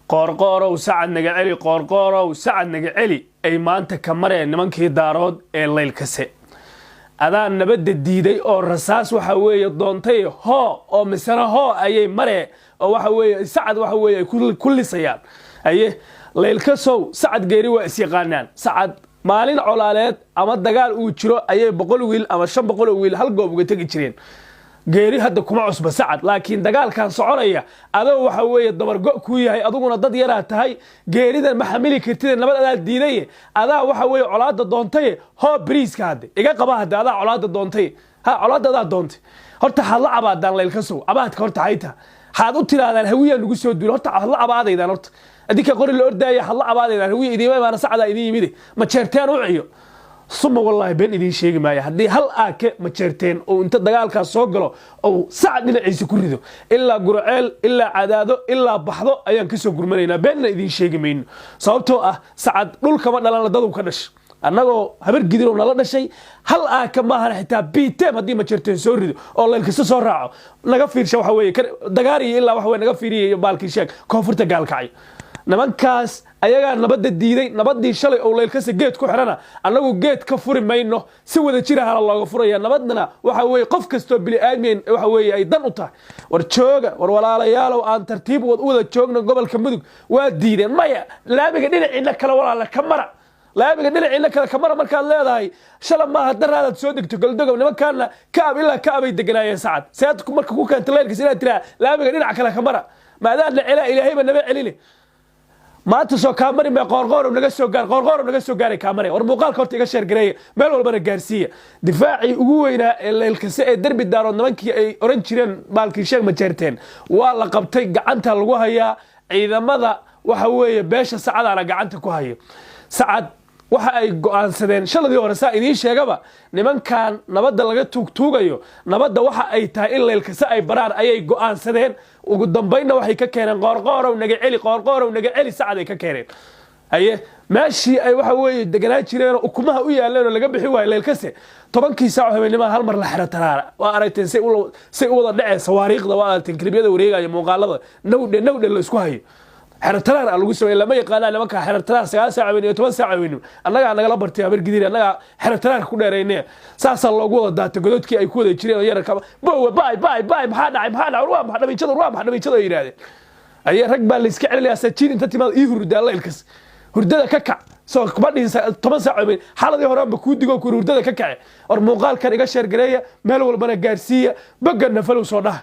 Qoorqoorow, Sacad naga celi! Qoorqoorow, Sacad naga celi! Ay maanta ka mareen nimankii Daarood ee Laylkase. Adaa nabadda diiday oo rasaas waxa weeye doontay. Hoo oo misena hoo ayay maree oo waxa weeye Sacad waxa weeye ay ku lisayaan. Aye, Laylkasow, Sacad Geeri waa isyaqaanaan. Sacad maalin colaaleed ama dagaal uu jiro ayay 100 wiil ama 500 oo wiil hal goob uga tegi jireen. Geeri hadda kuma cusba Sacad, laakiin dagaalkan soconaya adoo waxa weeye dabargo kuu yahay, aduguna dad yaraa tahay, geeridan ma xamili kartide. Nabad adaa diidaye, adaa waxa weeye colaada doontaye. Hoo, bariiska hadde iga qaba hadde. Adaa colaada doontaye, ha, colaadda adaa doontay. Horta xaad la cabaadaan, Laylkasow? Cabaadka horta hayta xaad u tirahdaan Hawiyaa nugu soo duula? Horta xaad la cabaadaydaan? Horta adinka qori la ordaaya, xaad la cabaadaydaan? Hawiya idiima imaana, Sacdaa idin yimide. Ma jeerteen u ciyo suma, wallaahi been idiin sheegi maayo. Haddii hal aake ma jeerteen oo inta dagaalkaas soo galo ou Sacad dhinaciisa ku rido, ilaa Gurceel, ilaa Cadaado, ilaa Baxdo ayaan kasoo gurmanaynaa. Beenna idiin sheegi mayno, sababtoo ah Sacad dhulkama dhalan, dadu ka dhashay. Annagoo Habar Gidirow nala dhashay, hal aaka maahan, xitaa bitem haddii ma jeerteen soo rido oo Laylkasta soo raaco, naga fiirsha. Waxa weeye Dagaariyo ilaa waxa weye naga fiiriya iyo baalkii sheeg koonfurta Gaalkacyo. Nimankaas ayagaa nabadda diiday. Nabadii shalay oo Laylkasa geed ku xidhana, annagu geed ka furi mayno, si wada jir ahala looga furaya. Nabadna waxa weye qof kastoo bini aadmiyan waxa weeye ay dan u tahay. War jooga, war walaalayaalow, aan tartiib u wada joogno gobolka Mudug. Waa diideen. Maya, laamiga dhinaciina kale, walaala, ka mara. Laamiga dhinaciina kale ka mara markaad leedahay, shala maaha, daraadaad soo degto Goldogob. Nimankaana Kaab ilaa Kaabay deganaayeen. Sacad seed marka ku keenta Laylkas inaad tiraa laamiga dhinac kale ka mara? Maadaadna celaa, Ilaahayba naba celine. Maanta soo kaamari mee? Qoorqoorow, naga soo gaar! Qoorqoorow, naga soo gaaray kaamare. War muuqaalka horta iga share gareeya, meel walbana gaarsiiya. Difaacii ugu weynaa ee Leylkase ee Derbi Daarood, nimankii ay oran jireen baalkii sheeg ma jeerteen, waa la qabtay, gacanta lagu hayaa. Ciidamada waxa weeye beesha Sacadaana gacanta ku hayo. Sacad waxa ay go'aansadeen shaladii hore, saa idiin sheegaba, nimankan nabadda laga tuugtuugayo, nabadda waxa ay tahay in Leylkase ay baraan ayay go'aansadeen. Ugu dambaynna waxay ka keeneen "Qoorqoorow, naga celi! Qoorqoorow, naga celi!" Sacad ay ka keeneen. Haye, meeshii ay waxa weeye deganaa jireenoo ukumaha u yaaleen oo laga bixi waayo Leylkase, 10-kii saaco habeenimaha hal mar la xero taraara. Waa aragteen say u wada dhaceen sawaariikhda, waa aragteen clip-yada wareegaya, muuqaalada nawdhe nawdhe la isku hayo. Xerotaraar a lagu samey lama yaqaanaa nimanka. Xerotaraar 9 saac habeen iyo 10 saac habeenimo annagaa nagala bartay, Habar Gidir, annagaa xerotaraarka ku dheerayne. Saasaa loogu wada daatay gododkii ay ku wada jireen oo yararka bowa. Bay bay bay, maxaa dhacay? Maxaa dhacay? Waa maxa dhabiijada? Waa maxa dhabiijada? Ay yidhaahdeen. Aye, rag baa layska celinayaa. Sajiin inta timaad ii hurdaa, Laylkas hurdada ka kac. Soo kuma dhihin 10 saac habeen xaladii horeanba kuu digo kur hurdada ka kace? War muuqaalkan iga share gareeya, meel walbana gaarsiiya, bogganna follow soo dhaha.